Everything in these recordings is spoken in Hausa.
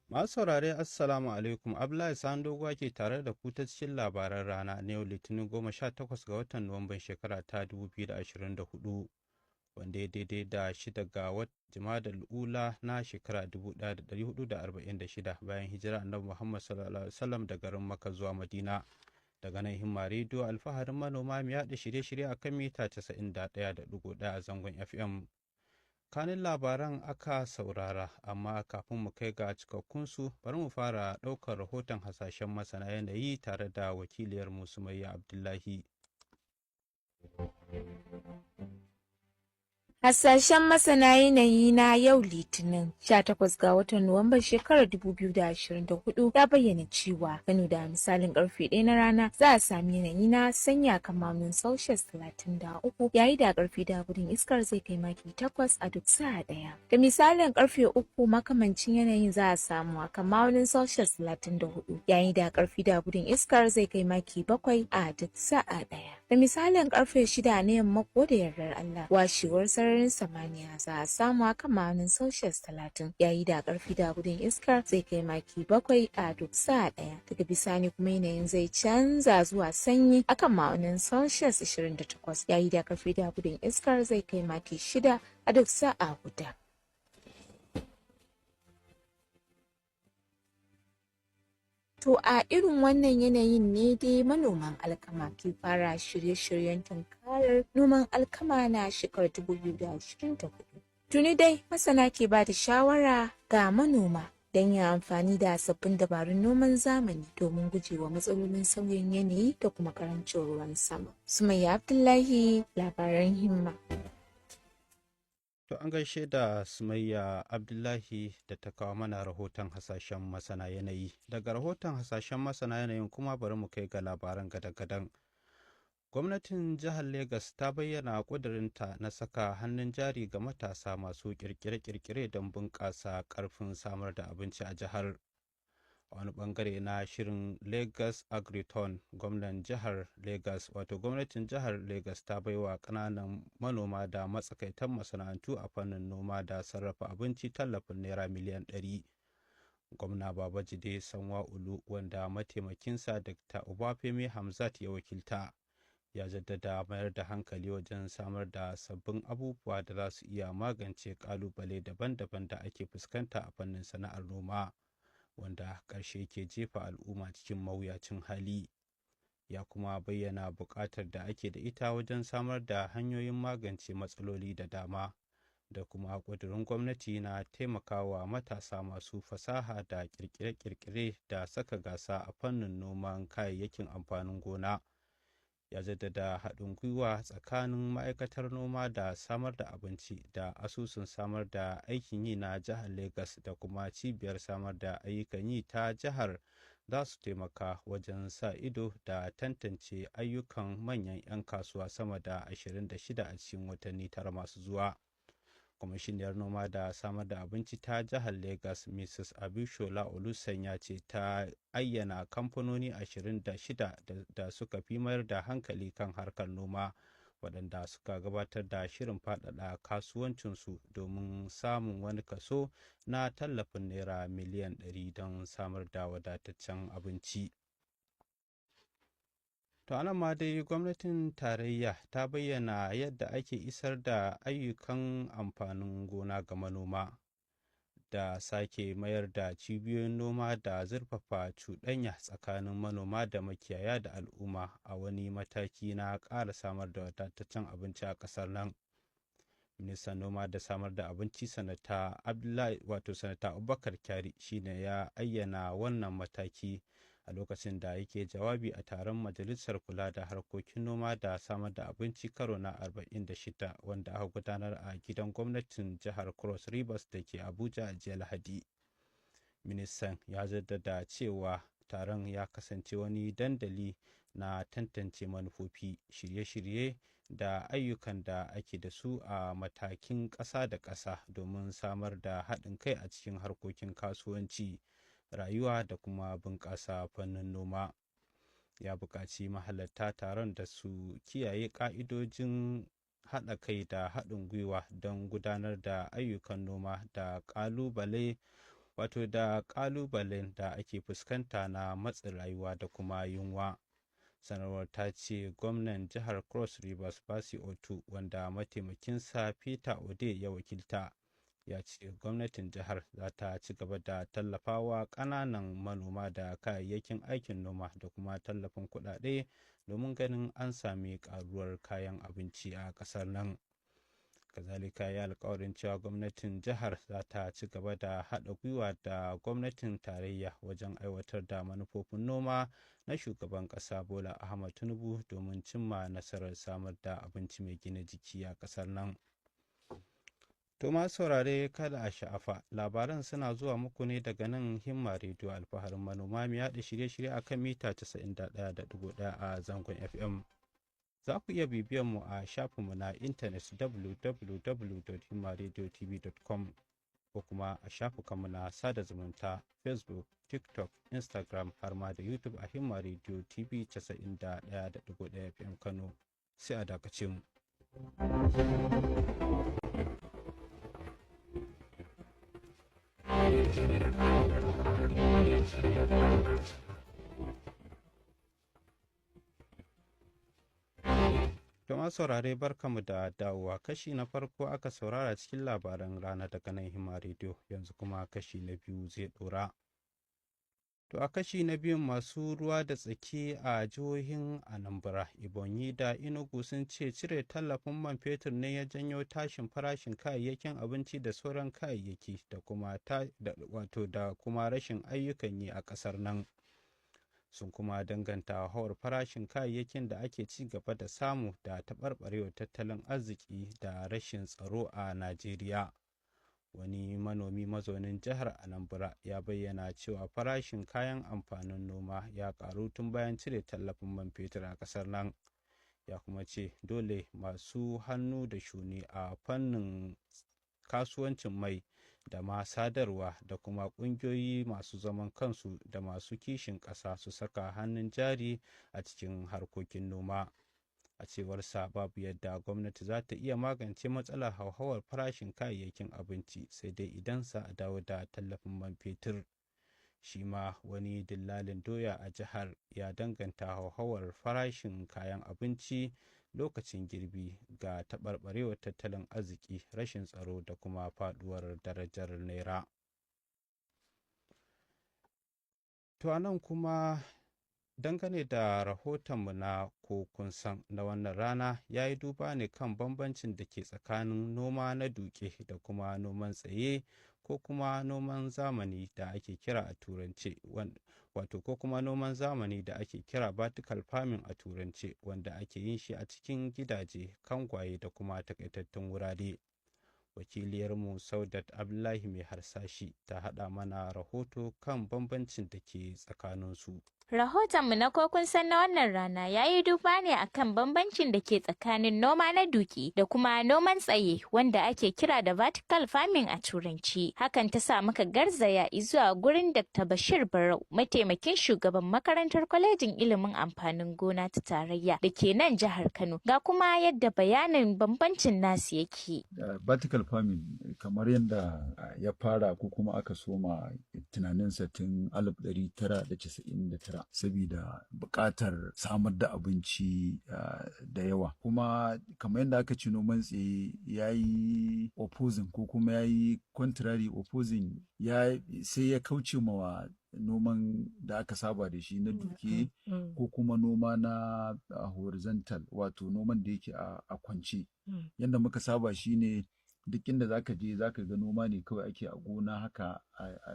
Masu saurare, Assalamu alaikum. Abdullahi Sani Doguwa ke tare da ku ta cikin labaran rana na yau Litinin 18 ga watan Nuwamban shekara ta 2024, wanda ya daidai da 6 ga watan Jumadal Ula na shekara 1446 bayan hijira Annabi Muhammad sallallahu alaihi wasallam da garin Makka zuwa Madina. Daga nan Himma Rediyo, alfaharin manoma, mu yaɗa shirye-shirye a kan mita 91.1 a zangon FM. Kanin labaran aka saurara, amma kafin mu kai ga cikakkunsu, bari mu fara ɗaukar rahoton hasashen masana yanayi tare da wakiliyar Sumayya Abdullahi. Hasashen masana yanayi na yau Litinin 18 ga watan Nuwamban shekarar 2024 ya bayyana cewa Kano da misalin karfe 1 na rana za a sami yanayi na sanya kamamin Celsius 33, yayi da karfe da gudun iskar zai kai maki 8 a duk sa'a daya. Da misalin karfe 3 makamancin yanayin za a samu a kamaunin Celsius 34, yayin da karfi da gudun iskar zai kai maki 7 a duk sa'a daya. Da misalin karfe 6 na yamma ko da yardar Allah, washewar sararin samaniya za a samu a kan ma'aunin Celsius 30, yayi da karfi da gudun iskar zai kai maki 7 a duk sa'a daya. Daga bisani kuma yanayin zai canza zuwa sanyi akan ma'aunin Celsius 28, yayi da karfi da gudun iskar zai kai maki 6 a duk sa'a guda. To a irin wannan yanayin ne dai manoman alkama ke fara shirye-shiryen tunkarar noman alkama na shekarar 2024. Tuni dai masana ke ba da shawara ga manoma don yin amfani da sabbin dabarun noman zamani domin gujewa matsalolin sauyin yanayi da kuma karancin ruwan sama. Sumayya Abdullahi, labaran Himma. To, an gaishe da Sumayya Abdullahi da ta kawo mana rahoton hasashen masana yanayi. Daga rahoton hasashen masana yanayin kuma bari mu kai ga labaran gadan-gadan. Gwamnatin jihar Legas ta bayyana ƙudurinta na saka hannun jari ga matasa masu ƙirƙire-ƙirƙire don bunƙasa ƙarfin samar da abinci a jihar. A wani bangare na shirin Lagos Agriton, gwamnan jihar Lagos, wato gwamnatin jihar Lagos, ta baiwa kananan manoma da matsakaitan masana'antu a fannin noma da sarrafa abinci tallafin naira miliyan 100. Gwamna Babajide Sanwa-Olu, wanda mataimakinsa Dr. Obafemi Hamzat ya wakilta, ya jaddada mayar da hankali wajen samar da sabbin abubuwa da za su iya magance kalubale daban-daban da ake fuskanta a fannin sana'ar noma, wanda ƙarshe ke jefa al'umma cikin mawuyacin hali. Ya kuma bayyana buƙatar da ake da ita wajen samar da hanyoyin magance matsaloli da dama da kuma ƙudurin gwamnati na taimakawa matasa masu fasaha da ƙirƙire-ƙirƙire da saka gasa a fannin noman kayayyakin amfanin gona. Ya jaddada haɗin gwiwa tsakanin ma'aikatar noma da samar da abinci da asusun samar da aikin yi na jihar Lagos da kuma cibiyar samar da ayyukan yi ta jihar za su taimaka wajen sa ido da tantance ayyukan manyan 'yan kasuwa sama da 26 a cikin watanni 9 masu zuwa. Kwamishiniyar noma da samar da abinci ta jihar Lagos, Mrs. Abishola Olusanya, ce ta ayyana kamfanoni 26 da suka fi mayar da hankali kan harkar noma, waɗanda suka gabatar da shirin faɗaɗa kasuwancinsu domin samun wani kaso na tallafin naira miliyan 100 don samar da wadataccen abinci. To, anan ma dai gwamnatin tarayya ta bayyana yadda ake isar da ayyukan amfanin gona ga manoma da sake mayar da cibiyoyin noma da zurfafa cuɗanya tsakanin manoma da makiyaya da al'umma a wani mataki na ƙara samar da wadataccen abinci a ƙasar nan. Ministan noma da samar da abinci, Sanata Abdullahi, wato Sanata Abubakar Kyari, shine ya ayyana wannan mataki a lokacin da yake jawabi a taron majalisar kula da harkokin noma da samar da abinci karo na 46, wanda aka gudanar a gidan gwamnatin jihar Cross Rivers da ke Abuja a jiya Lahadi. Ministan ya jaddada cewa taron ya kasance wani dandali na tantance manufofi, shirye-shirye da ayyukan da ake da su a matakin ƙasa da ƙasa domin samar da haɗin kai a cikin harkokin kasuwanci, rayuwa da kuma bunƙasa fannin noma. Ya buƙaci mahalarta taron da su kiyaye ƙa'idojin haɗa kai da haɗin gwiwa don gudanar da ayyukan noma da ƙalubale wato da ƙalubalen da ake fuskanta na matsin rayuwa da kuma yunwa. Sanarwar ta ce gwamnan jihar Cross Rivers Basi Otu, wanda mataimakinsa Peter Ode ya wakilta, ya ce gwamnatin jihar za ta ci gaba da tallafawa ƙananan manoma da kayayyakin aikin noma da kuma tallafin kuɗaɗe domin ganin an sami ƙaruwar kayan abinci a ƙasar nan. Kazalika ya alkawarin cewa gwamnatin jihar za ta ci gaba da haɗa gwiwa da gwamnatin tarayya wajen aiwatar da manufofin noma na shugaban ƙasa Bola Ahmad Tinubu domin cimma nasarar samar da abinci mai gina jiki a ƙasar nan. To ma saurare, kada a sha'afa, labaran suna zuwa muku ne daga nan Himma Rediyo, alfaharin manoma, mai yaɗa shirye-shirye akan mita 91.1 a zangon FM. Za ku iya bibiyan mu a shafinmu na intanet www.himmaradiotv.com ko kuma a shafukanmu na sada zumunta Facebook, TikTok, Instagram har ma da YouTube a Himma Radio TV 91.1 FM Kano. Sai a dakace mu. Domin saurare, barkamu da dawowa. Kashi na farko aka saurara cikin labaran rana daga nan Hima Radio, yanzu kuma kashi na biyu zai dora. To a kashi na biyun, masu ruwa da tsaki a jihohin Anambra, Ebonyi da Enugu sun ce cire tallafin man fetur ne ya janyo tashin farashin kayayyakin abinci da sauran kayayyaki da kuma wato da kuma rashin ayyukan yi a ƙasar nan. Sun kuma danganta hauhawar farashin kayayyakin da ake ci gaba da samu da taɓarɓarewar tattalin arziki da rashin tsaro a Najeriya. Wani manomi mazaunin jihar Anambra ya bayyana cewa farashin kayan amfanin noma ya karu tun bayan cire tallafin man fetur a kasar nan. Ya kuma ce dole masu hannu da shuni a fannin kasuwancin mai da ma sadarwa da kuma ƙungiyoyi masu zaman kansu da masu kishin ƙasa su saka hannun jari a cikin harkokin noma. A cewarsa, babu yadda gwamnati za ta iya magance matsalar hauhawar farashin kayayyakin abinci sai dai idan za a dawo da tallafin man fetur. Shi ma wani dillalin doya a jihar ya danganta hauhawar farashin kayan abinci lokacin girbi ga taɓarɓarewar tattalin arziki, rashin tsaro da kuma faɗuwar darajar naira. To a nan kuma, dangane da rahotonmu na Ko Kun San na wannan rana, ya yi duba ne kan bambancin da ke tsakanin noma na duke da kuma noman tsaye ko kuma noman zamani da ake kira a turance, wato ko kuma noman zamani da ake kira vertical farming a turance, wanda ake yin shi a cikin gidaje, kangwaye da kuma takaitattun wurare. Wakiliyarmu Saudat Abdullahi Mai Harsashi ta haɗa mana rahoto kan bambancin da ke tsakaninsu. Rahotonmu na Ko Kun San na wannan rana ya yi duba ne akan bambancin da ke tsakanin noma na duki da kuma noman tsaye wanda ake kira da vertical farming a turanci. Hakan ta sa muka garzaya zuwa gurin Dr. Bashir Barau, mataimakin shugaban makarantar kwalejin ilimin amfanin gona ta tarayya da ke nan jihar Kano. Ga kuma yadda bayanin bambancin nasu yake. Vertical farming, kamar yadda ya fara ko kuma aka soma tunaninsa tun 1999 saboda buƙatar samar da abinci da yawa, kuma kamar yadda aka ci noman tsaye ya yi opposing ko kuma ya yi contrary opposing, ya sai ya kauce mawa noman da aka saba da shi na duke ko kuma noma na horizontal, wato noman da yake a kwance. Yadda muka saba shine duk inda zaka je zaka ga noma ne kawai ake a gona haka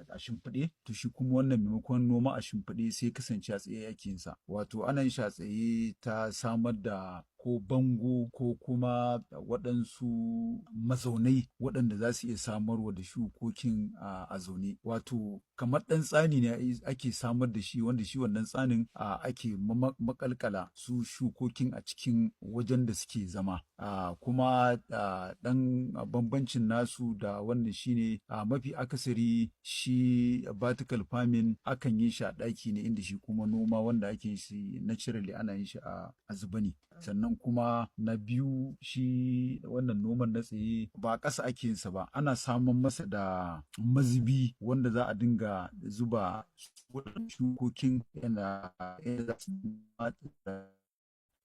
a shimfiɗe. To shi kuma wannan, maimakon noma a shimfiɗe, sai kasance a tsaye ake yin sa, wato ana yin shi a tsaye ta samar da ko bango ko kuma waɗansu mazaunai waɗanda za su iya samarwa da shukokin a zaune, wato kamar ɗan tsani ne ake samar da shi, wanda shi wannan tsanin ake makalkala su shukokin a cikin wajen da suke zama. Kuma ɗan bambancin nasu da wannan shine mafi akasari shi vertical farming akan yi shi a ɗaki ne, inda shi kuma noma wanda ake yin shi naturally ana yin shi a zuba ne. Sannan kuma na biyu, shi wannan noman na tsaye ba ƙasa ake yinsa ba, ana samun masa da mazubi wanda za a dinga zuba shukokin yana za su.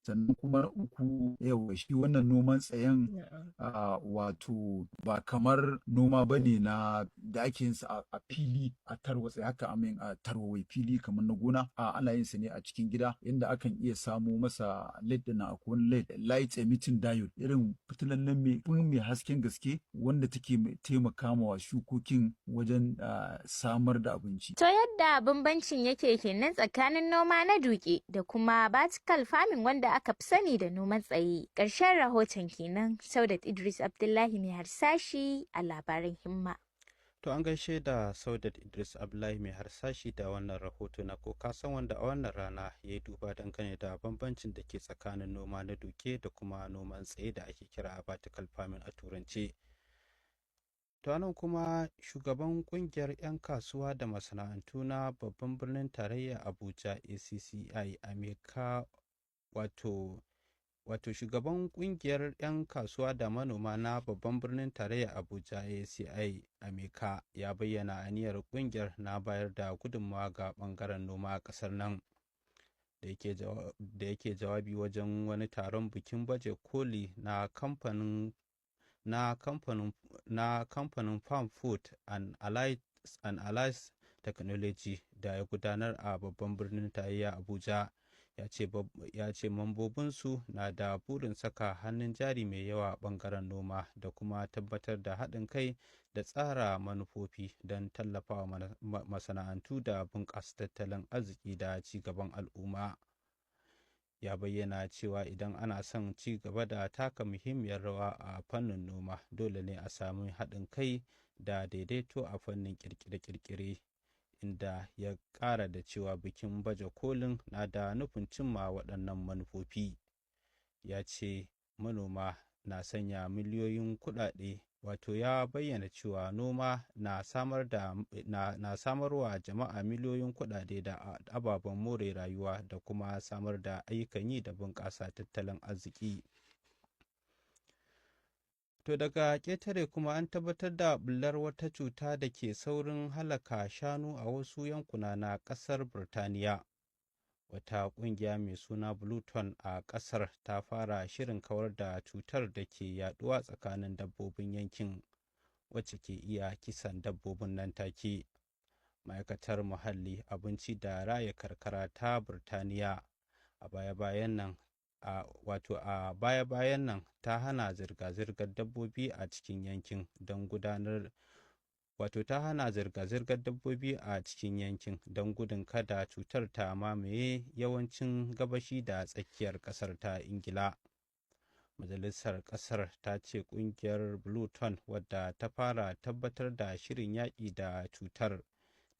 Sannan kuma na uku, yawa shi wannan noman tsayen wato ba kamar noma ba ne na da ake yin sa a fili a tarwatse haka, amin, a tarwawai fili kamar na gona. A ana yin sa ne a cikin gida, inda akan iya samo masa LED na, akwai LED, light emitting diode, irin fitilan nan mai hasken gaske wanda take taimaka wa shukokin wajen samar da abinci. To yadda bambancin yake kenan tsakanin noma na duke da kuma vertical farming wanda aka fi sani da noman tsaye. Ƙarshen rahoton kenan, Saudat Idris Abdullahi mai harsashi a labaran Himma. To an gaishe da Saudat Idris Abdullahi mai harsashi da wannan rahoto na ko kasan, wanda a wannan rana ya yi duba dangane da bambancin da ke tsakanin noma na duke da kuma noman tsaye da ake kira vertical farming a turance. To nan kuma shugaban kungiyar 'yan kasuwa da masana'antu na babban birnin tarayya Abuja, ACCI, Ameka, wato shugaban kungiyar 'yan kasuwa da manoma na babban birnin tarayya Abuja, ACI Ameka, ya bayyana aniyar kungiyar na bayar da gudunmawa ga bangaren noma a kasar nan. Da yake jawabi wajen wani taron bikin baje koli na kamfanin Farm Food and Allied Technology da ya gudanar a babban birnin tarayya Abuja, ya ce mambobinsu na da burin saka hannun jari mai yawa a bangaren noma da kuma tabbatar da haɗin kai da tsara manufofi don tallafawa masana'antu da bunƙasa tattalin arziki da ci gaban al'umma. Ya bayyana cewa idan ana son ci gaba da taka muhimmiyar rawa a fannin noma, dole ne a sami haɗin kai da daidaito a fannin kirkire-kirkire, inda ya ƙara da cewa bikin baje kolin na da nufin cimma waɗannan manufofi. Ya ce manoma na sanya miliyoyin kuɗaɗe, wato ya bayyana cewa noma na samarwa jama'a miliyoyin kuɗaɗe da ababen more rayuwa da kuma samar da ayyukan yi da bunƙasa tattalin arziki. To daga ƙetare kuma, an tabbatar da bullar wata cuta da ke saurin halaka shanu a wasu yankuna na ƙasar Birtaniya. Wata ƙungiya mai suna Blueton a ƙasar ta fara shirin kawar da cutar da ke yaduwa tsakanin dabbobin yankin, wacce ke iya kisan dabbobin nan take. Ma'aikatar Muhalli, Abinci da Raya Karkara ta Birtaniya a baya-bayan nan ta hana zirga-zirgar dabbobi a cikin yankin don gudanar wato ta hana zirga-zirgar dabbobi a cikin yankin don gudun kada cutar ta mamaye yawancin gabashi da tsakiyar kasar ta Ingila. Majalisar kasar ta ce kungiyar Blueton, wadda ta fara tabbatar da shirin yaƙi da cutar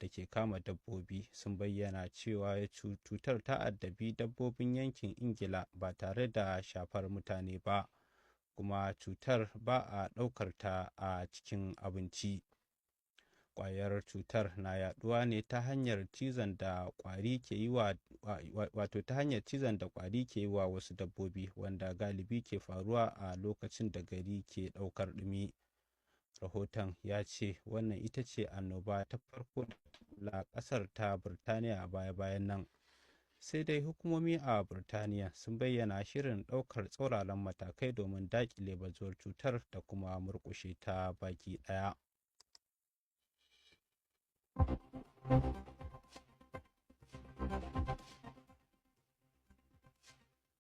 da ke kama dabbobi, sun bayyana cewa cutar ta addabi dabbobin yankin Ingila ba tare da shafar mutane ba, kuma cutar ba a ɗaukar ta a cikin abinci. Kwayar cutar na yaduwa ne ta hanyar cizon da kwari ke yi wa wato ta hanyar cizon da kwari ke yi wa wasu dabbobi, wanda galibi ke faruwa a lokacin da gari ke daukar dumi. Rahoton ya ce wannan ita ce annoba ta farko da kasar ta Birtaniya a baya-bayan nan. Sai dai hukumomi a Birtaniya sun bayyana shirin daukar tsauraran matakai domin dakile bazuwar cutar da kuma murkushe ta baki daya.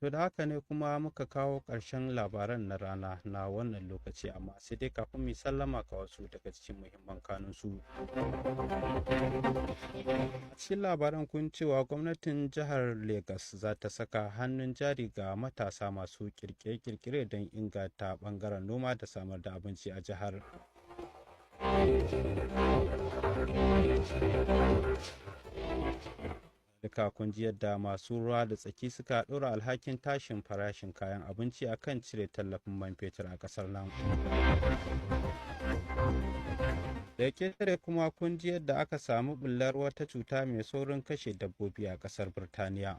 To da haka ne kuma muka kawo ƙarshen labaran na rana na wannan lokaci, amma sai dai kafin mu sallama, ka wasu daga cikin muhimman kanunsu. A cikin labaran kun cewa gwamnatin jihar Legas za ta saka hannun jari ga matasa masu kirkire-kirkire don inganta bangaren noma da samar da abinci a jihar. Duka kun ji yadda masu ruwa da tsaki suka ɗora alhakin tashin farashin kayan abinci a kan cire tallafin man fetur a ƙasar nan. Da ketare kuma, kun ji yadda aka samu bullar wata cuta mai saurin kashe dabbobi a ƙasar Birtaniya.